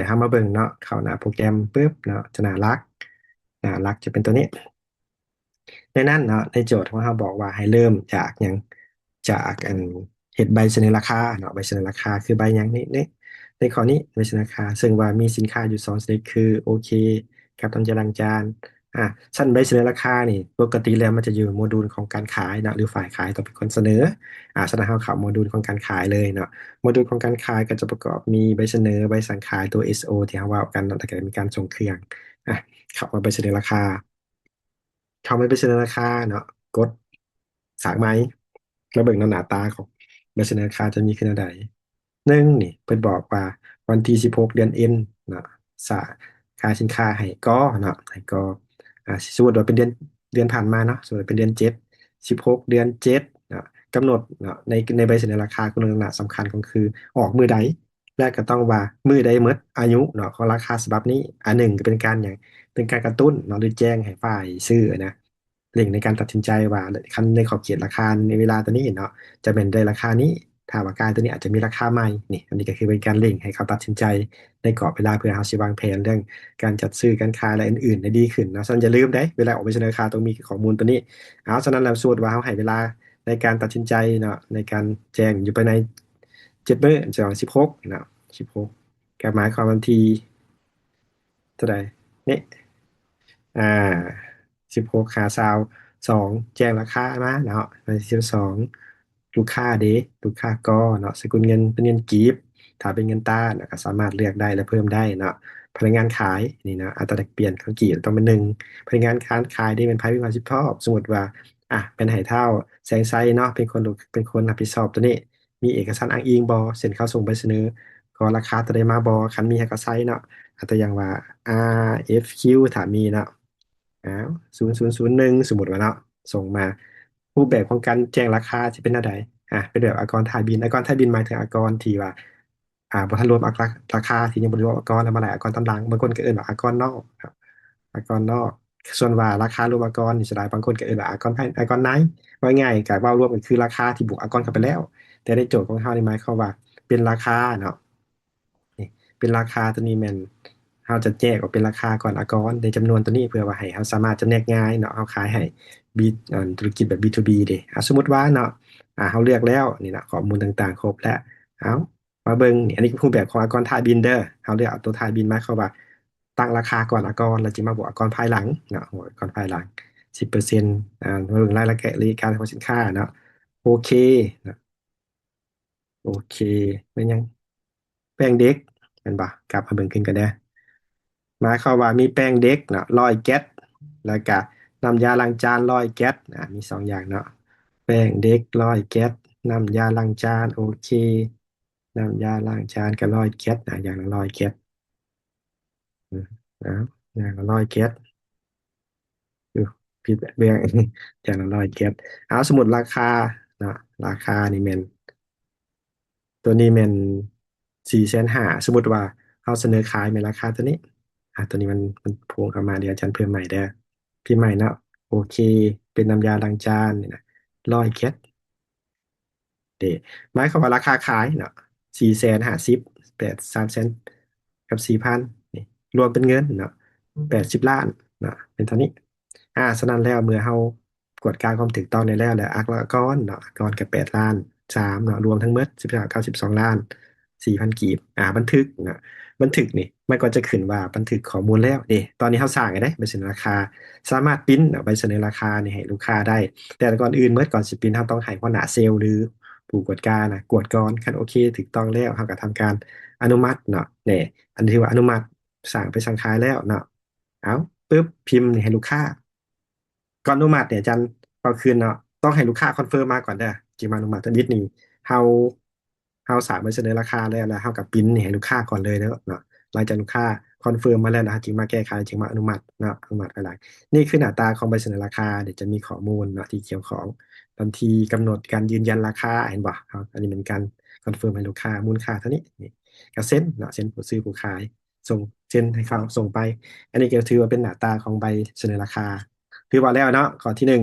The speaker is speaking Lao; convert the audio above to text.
ດຽວເຮົາມາເບິ່ງເນາະ ເຂົ້າໜ້າໂປຣແກຣມປຶບເນາະ ຈະໜ້າຫຼັກ ໜ້າຫຼັກຈະເປັນຕົວນີ້. ໃນນັ້ນເນາະ ໃນໂຈດຂອງເຮົາບອກວ່າໃຫ້ເລີ່ມຈາກຫຍັງ? ຈາກອັນເຮັດໃບສະເໜີລາຄາເນາະ. ໃບສະເໜີລາຄາຄືໃບຫຍັງ? ນີ້ ໃນຂໍ້ນີ້ໃບສະເໜີລາຄາ ເຊິ່ງວ່າມີສິນຄ້າຢູ່ສອງຊະນິດ ຄືໂອເຄ ກັບນ້ຳຢາລ້າງຈານ. ອາ ຊັ້ນໃບສະເໜີລາຄານີ້ ປົກກະຕິແລ້ວມັນຈະຢູ່ໂມດູນຂອງການຂາຍເນາະ ຫຼືຝ່າຍຂາຍຕ້ອງເປັນຄົນສະເໜີ. ອາ ສະນັ້ນເຮົາເຂົ້າໂມດູນຂອງການຂາຍເລີຍເນາະ. ໂມດູນຂອງການຂາຍກໍຈະປະກອບມີໃບສະເໜີ, ໃບສັ່ງຂາຍ, ຕົວເອສໂອ ທີ່ເຮົາເວົ້າກັນເນາະ ແລ້ວກໍມີການສົ່ງເຄື່ອງ. ອາ ເຂົ້າມາໃບສະເໜີລາຄາ ເຂົ້າມາໃບສະເໜີລາຄາເນາະ ກົດສ້າງໃໝ່. ມາເບິ່ງນຳໜ້າຕາຂອງໃບສະເໜີລາຄາຈະມີຄືແນວໃດ. ໜຶ່ງນີ້ ເພິ່ນບອກວ່າວັນທີສິບຫົກເດືອນ N ເນາະ ສາ ຂາຍສິນຄ້າໃຫ້ ກ ເນາະ ໃຫ້ ກ ອາ ສົມມຸດວ່າເປັນເດືອນ ເດືອນຜ່ານມາເນາະ ສົມມຸດເປັນເດືອນເຈັດ ສິບຫົກເດືອນເຈັດເນາະ. ກຳນົດເນາະ ໃນ ໃນໃບສະເໜີລາຄາ ຄຸນລັກສະນະສຳຄັນກໍຄືອອກມື້ໃດ ແລະກໍຕ້ອງວ່າມື້ໃດໝົດອາຍຸເນາະ ຂອງລາຄາສະບັບນີ້. ອັນໜຶ່ງກໍເປັນການຫຍັງ? ເປັນການກະຕຸ້ນເນາະ ຫຼືແຈ້ງໃຫ້ຝ່າຍຊື້ນະ ເລັ່ງໃນການຕັດສິນໃຈວ່າ ຄັນໃນຂອບເຂດລາຄາໃນເວລາຕົວນີ້ເນາະ ຈະແມ່ນໄດ້ລາຄານີ້ ຖ້າວ່າກາຍຕົວນີ້ອາດຈະມີລາຄາໃໝ່. ນີ້ ອັນນີ້ກໍຄືເປັນການເລັ່ງໃຫ້ເຂົາຕັດສິນໃຈໃນກອບເວລາ ເພື່ອເຮົາຊິວາງແຜນເລື່ອງການຈັດຊື້ການຂາຍ ແລະ ອື່ນໆ ໃຫ້ດີຂຶ້ນເນາະ. ສະນັ້ນຢ່າລືມເດ້ ເວລາອອກໃບສະເໜີລາຄາຕ້ອງມີຂໍ້ມູນຕົວນີ້. ເອົາ ສະນັ້ນແລ້ວ ສົມມຸດວ່າເຮົາໃຫ້ເວລາໃນການຕັດສິນໃຈເນາະ ໃນການແຈ້ງຢູ່ພາຍໃນເຈັດມື້ ສອງ ສິບຫົກເນາະ ສິບຫົກ ກໍໝາຍຄວາມວັນທີ ເທົ່າໃດນີ້ ອາ ສິບຫົກ ຫາ ຊາວສອງ ແຈ້ງລາຄາມາເນາະ ວັນທີສິບສອງ ລູກຄ້າເດ້ ລູກຄ້າ ກ ເນາະ ສະກຸນເງິນເປັນເງິນກີບ ຖ້າເປັນເງິນຕານະ ກໍສາມາດເລືອກໄດ້ ແລະ ເພີ່ມໄດ້ເນາະ. ພະນັກງານຂາຍນີ້ເນາະ ອັດຕາແລກປ່ຽນຂອງກີບຕ້ອງເປັນໜຶ່ງ ພະນັກງານການຂາຍເດ້ ແມ່ນໃຜມີຄວາມຮັບຜິດຊອບ? ສົມມຸດວ່າ ອາ ແມ່ນໃຫ້ທ້າວແສງໄຊເນາະ ເປັນຄົນ ເປັນຄົນຮັບຜິດຊອບຕົວນີ້ ມີເອກະສານອ້າງອີງບໍ່ ເຊັ່ນເຂົາສົ່ງໃບສະເໜີຂໍລາຄາຕົວໃດມາບໍ່? ຄັນມີໃຫ້ກໍໃສ່ເນາະ ອາ ຕົວຢ່າງວ່າ ອາ ເອັຟ ຄິວ ຖ້າມີເນາະ ອາ ສູນ ສູນ ສູນ ໜຶ່ງ ສົມມຸດວ່າເນາະ ສົ່ງມາ. ຮູບແບບຂອງການແຈ້ງລາຄາຊິເປັນແນວໃດ? ອາ ເປັນແບບອາກອນທ້າຍບິນ ອາກອນທ້າຍບິນໝາຍເຖິງອາກອນທີ່ວ່າ ອາ ບໍ່ທັນລວມອາກອນ ລາຄາທີ່ຍັງບໍ່ໄດ້ລວມອາກອນ ແລ້ວມາໄລ່ອາກອນຕາມຫຼັງ ບາງຄົນກໍເອີ້ນວ່າອາກອນນອກເນາະ ອາກອນນອກ. ສ່ວນວ່າລາຄາລວມອາກອນນີ້ ສ່ວນຫຼາຍບາງຄົນກໍເອີ້ນວ່າອາກອນພາຍ ອາກອນໃນ ເວົ້າງ່າຍໆ ກໍເວົ້າລວມກໍຄືລາຄາທີ່ບວກອາກອນເຂົ້າໄປແລ້ວ ແຕ່ໃນໂຈດຂອງເຮົານີ້ໝາຍຄວາມວ່າເປັນລາຄາເນາະ ນີ້ເປັນລາຄາ ຕົວນີ້ແມ່ນເຮົາຈະແຍກອອກເປັນລາຄາກ່ອນອາກອນໃນຈຳນວນຕົວນີ້ ເພື່ອວ່າໃຫ້ເຮົາສາມາດຈຳແນກງ່າຍເນາະ ເຮົາຂາຍໃຫ້ບີ ເອີ ທຸລະກິດແບບ ບີທູບີ ເດ້. ອາ ສົມມຸດວ່າເນາະ ອາ ເຮົາເລືອກແລ້ວນີ້ນະ ຂໍ້ມູນຕ່າງໆຄົບແລ້ວ ເອົາ ມາເບິ່ງນີ້ ອັນນີ້ຄືຮູບແບບຂອງອາກອນທ້າຍບິນເດີ ເຮົາເລືອກເອົາຕົວທ້າຍບິນ ໝາຍຄວາມວ່າຕັ້ງລາຄາກ່ອນອາກອນ ແລ້ວຈຶ່ງມາບວກອາກອນພາຍຫຼັງເນາະ ບວກອາກອນພາຍຫຼັງ ສິບເປີເຊັນ ອາ ມາເບິ່ງລາຍລະກະ ລາຍການຂອງສິນຄ້າເນາະ ໂອເຄເນາະ ໂອເຄ ແມ່ນຫຍັງ? ແປ້ງເດັກ ແມ່ນບໍ່? ກັບມາເບິ່ງຂຶ້ນກັນເດີ ໝາຍຄວາມວ່າມີແປ້ງເດັກເນາະ ຮ້ອຍແກັດ ແລ້ວກະນ້ຳຢາລ້າງຈານ ຮ້ອຍແກັດ ອາ ມີສອງຢ່າງເນາະ ແປ້ງເດັກ ຮ້ອຍແກັດ ນ້ຳຢາລ້າງຈານ ໂອເຄ ນ້ຳຢາລ້າງຈານກໍຮ້ອຍແກັດ ອາ ຢ່າງລະຮ້ອຍແກັດ ອືມ ເອົາ ຢ່າງລະຮ້ອຍແກັດ ຢູ່ ຜິດເລື່ອງ ຢ່າງລະຮ້ອຍແກັດ. ເອົາ ສົມມຸດລາຄາເນາະ ລາຄານີ້ແມ່ນ ຕົວນີ້ແມ່ນສີ່ແສນຫ້າ ສົມມຸດວ່າເຮົາສະເໜີຂາຍແມ່ນລາຄາຕົວນີ້ ອາ ຕົວນີ້ມັນ ມັນໂພງເຂົ້າມາ ດຽວອາຈານເພີ່ມໃໝ່ເດີ ພິມໃໝ່ເນາະ ໂອເຄ ເປັນນ້ຳຢາລ້າງຈານນີ້ນະ ຮ້ອຍແກັດ ເດ້ ໝາຍຄວາມວ່າລາຄາຂາຍເນາະ ສີ່ແສນຫ້າສິບ ແປດ ສາມແສນກັບສີ່ພັນ ນີ້ ລວມເປັນເງິນເນາະ ແປດສິບລ້ານເນາະ ເປັນເທົ່ານີ້. ອາ ສະນັ້ນແລ້ວ ເມື່ອເຮົາກວດກາຄວາມຖືກຕ້ອງໄດ້ແລ້ວ ແລະ ອາກອນເນາະ ອາກອນກໍແປດລ້ານສາມເນາະ ລວມທັງໝົດສິບຫ້າ ເກົ້າສິບສອງລ້ານສີ່ພັນກີບ ອາ ບັນທຶກເນາະ ບັນທຶກນີ້ ມັນກໍຈະຂຶ້ນວ່າບັນທຶກຂໍ້ມູນແລ້ວເດ້. ຕອນນີ້ເຮົາສ້າງໄດ້ໃບສະເໜີລາຄາ ສາມາດປຣິ້ນເອົາໃບສະເໜີລາຄານີ້ໃຫ້ລູກຄ້າໄດ້ ແຕ່ກ່ອນອື່ນໝົດ ກ່ອນຊິປຣິ້ນ ເຮົາຕ້ອງໃຫ້ຫົວໜ້າເຊວ ຫຼື ຜູ້ກວດການະ ກວດກ່ອນ. ຄັນໂອເຄ ຖືກຕ້ອງແລ້ວ ເຮົາກໍທຳການອະນຸມັດເນາະ. ນີ້ ອັນນີ້ຖືວ່າອະນຸມັດ ສ້າງ ໃບສັ່ງຂາຍແລ້ວເນາະ. ເອົາ ປຶບ ພິມນີ້ໃຫ້ລູກຄ້າ. ກ່ອນອະນຸມັດນີ້ ອາຈານເວົ້າຄືນເນາະ ຕ້ອງໃຫ້ລູກຄ້າຄອນເຟີມມາກ່ອນເດີ ຈຶ່ງມາອະນຸມັດ. ທຳອິດນີ້ ເຮົາ ເຮົາສ້າງໃບສະເໜີລາຄາແລ້ວ ແລ້ວເຮົາກໍປຣິ້ນນີ້ໃຫ້ລູກຄ້າກ່ອນເລີຍເນາະ. ຫຼັງຈາກລູກຄ້າຄອນເຟີມມາແລ້ວ ແລ້ວເຮົາຈຶ່ງມາແກ້ໄຂ ຈຶ່ງມາອະນຸມັດເນາະ ອະນຸມັດພາຍຫຼັງ. ນີ້ຄືໜ້າຕາຂອງໃບສະເໜີລາຄາ ດຽວຈະມີຂໍ້ມູນເນາະທີ່ກ່ຽວຂ້ອງ ວັນທີກຳນົດການຢືນຢັນລາຄາ ເຫັນບໍ່? ເຮົາ ອັນນີ້ເປັນການຄອນເຟີມໃຫ້ລູກຄ້າ ມູນຄ່າເທົ່ານີ້ ນີ້ ກໍເຊັນເນາະ ເຊັນຜູ້ຊື້ຜູ້ຂາຍ ສົ່ງ ເຊັນໃຫ້ເຂົາສົ່ງໄປ. ອັນນີ້ກໍຖືວ່າເປັນໜ້າຕາຂອງໃບສະເໜີລາຄາ. ຖືວ່າແລ້ວເນາະ ຂໍ້ທີໜຶ່ງ